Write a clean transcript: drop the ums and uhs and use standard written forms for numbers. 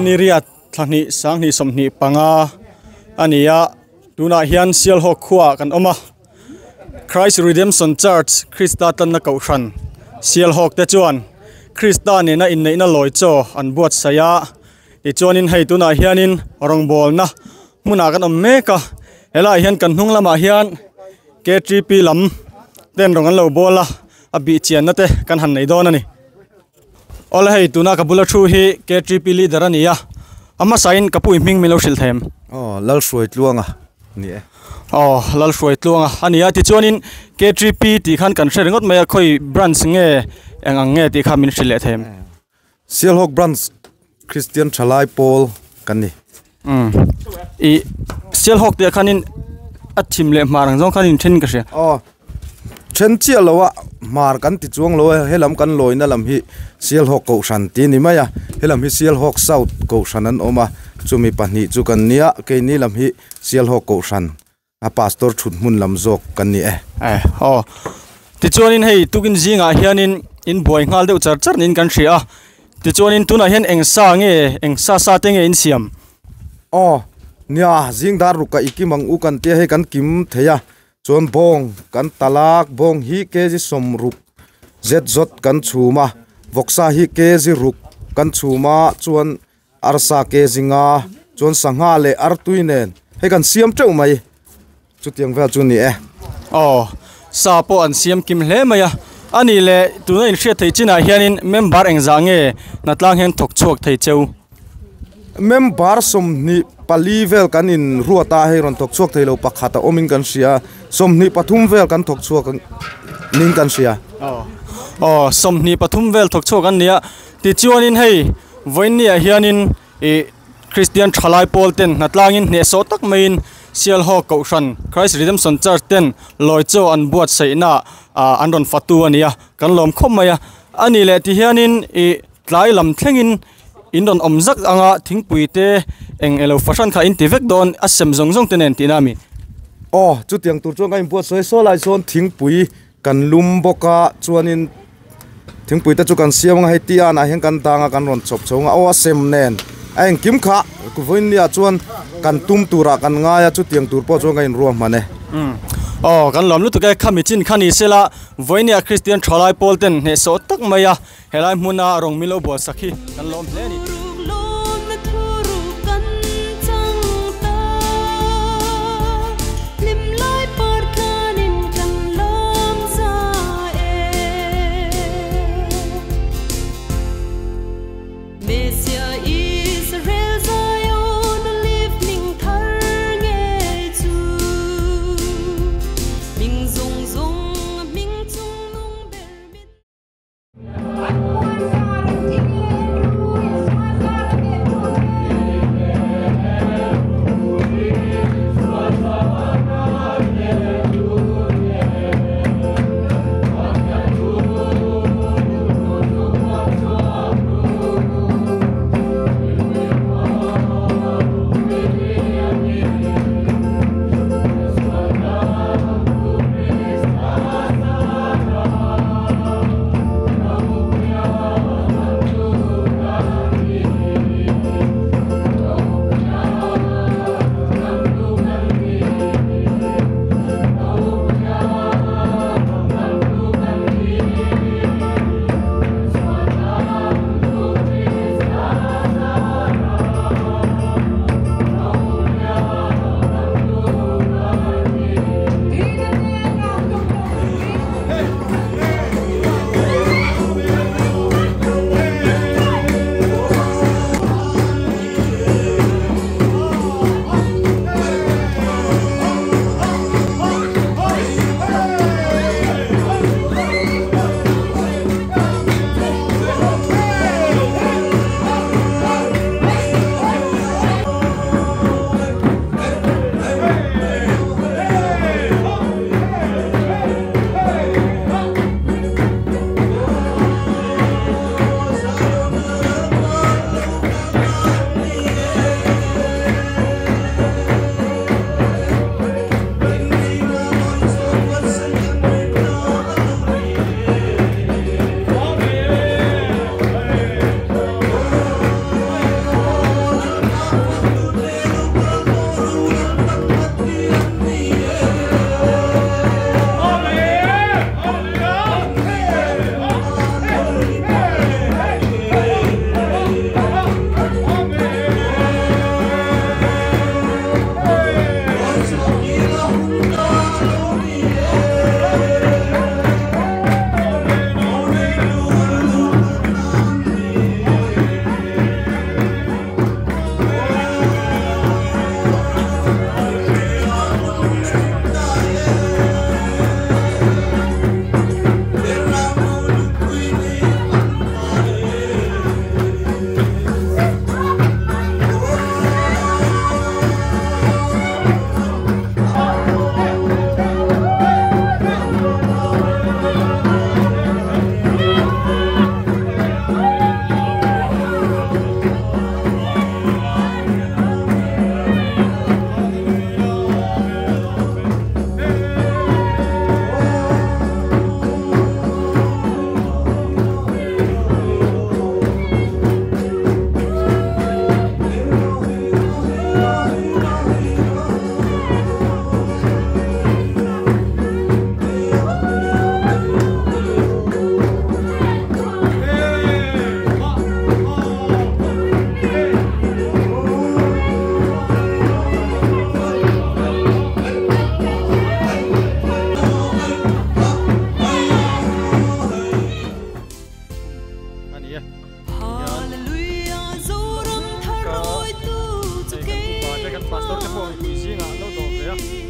Ni riat thla hnih sanghnih 25 a ni a tunah hian Sialhawk khuaah kan awm a Christ Redemption Church Krista tanna kohhran Sialhawk te chuan Krista nena inneihna lawi chaw an buatsaih a tichuanin hei tunah hianin rawngbawlna hmunah kan awm mek a helaiah hian kan hnung lamah hian K_T_P lam ten rawng an lo bawl a a bih chianna te kan han nei dawn a ni. Awle hei tuna ka bula thu hi K_T_P leader a ni a a hmasain ka pui hming min lo hrilh thei em? Aw Lalhruaitluanga a ni e. Aw Lalhruaitluanga a ni a tichuanin K_T_P tih khan kan hre ringawt mai a khawi branch nge eng ang nge tih kha min hrilh leh thei em? Sialhawk Branch Christian Thalai Pawl kan ni. Umm i Sialhawk tih ah khanin a thim leh hmar ang zawng khan in then ka hria. Aw then chiah lo a hmar kan ti chuang lo a helam kan lawina lam hi Sialhawk Kohhran tih a ni mai a helam hi Sialhawk South Kohhran an awm a chumi pahnih chu kan nia keini lam hi Sialhawk Kohhran a pastor thut hmun lam zawk kan ni e. Eh aw tichuanin hei tukin zingah hianin in buai nghal deuh char char niin kan hria a tichuanin tunah hian eng sa nge eng sa sa te nge in siam? Aw nia zing dar ruk ah i kim ang u kan tia hei kan kim thei a chuan bawng kan talak bawng hi kg 60 zet zawt kan chhum a vawksa hi kg ruk kan chhum a chuan Arsa ke zinga chuan sangha leh artui nen hei kan siam teuh mai chutiang vel chu a ni e. Aw, sa pawh an siam kim hle mai a, a nih leh tuna inhriat theih chinah hianin member engzah nge hnatlang hian thawk chhuak thei cheu? Member 24 vel kan in ruat a, hei rawn thawk chhuak thei lo pakhat a awmin kan hria, 23 vel kan thawk chhuak ning kan hria. Aw, aw 23 vel thawk chhuak an ni a, tichuanin hei. Vawiinniah hianin ih Kristian thalai pawl ten hnatlangin hnehsawh tak maiin Sialhawk Kohhran Christ Redemption Church ten lawi chaw an buatsaihna ah an rawn fatu a ni a, kan lawm khawp mai a. A nih leh tihianin ih tlai lam thlengin in rawn awm zak anga thingpui te eng elo fahran kha in ti vek dawn a sem zawng zawng te nen tihna a mi? Aw, chutiang tur chuan ka inbuatsawi saw lai sawn thingpui Kan lum bawk a chuanin thingpui te chu kan siam anga hei tia ah hian kan dang a kan rawn chawp chho anga aw a sem nen a engkim kha vawinia chuan kan tum turah kan ngai a chutiang tur pawh chuan ka inruah hman e. Aw kan lawm lutuk e khami chin kha ni sela vawinia Kristian thalai pawl ten hnehsawh tak mai a helai hmuna rawng milo buatsak hi kan lawm hle a ni. a.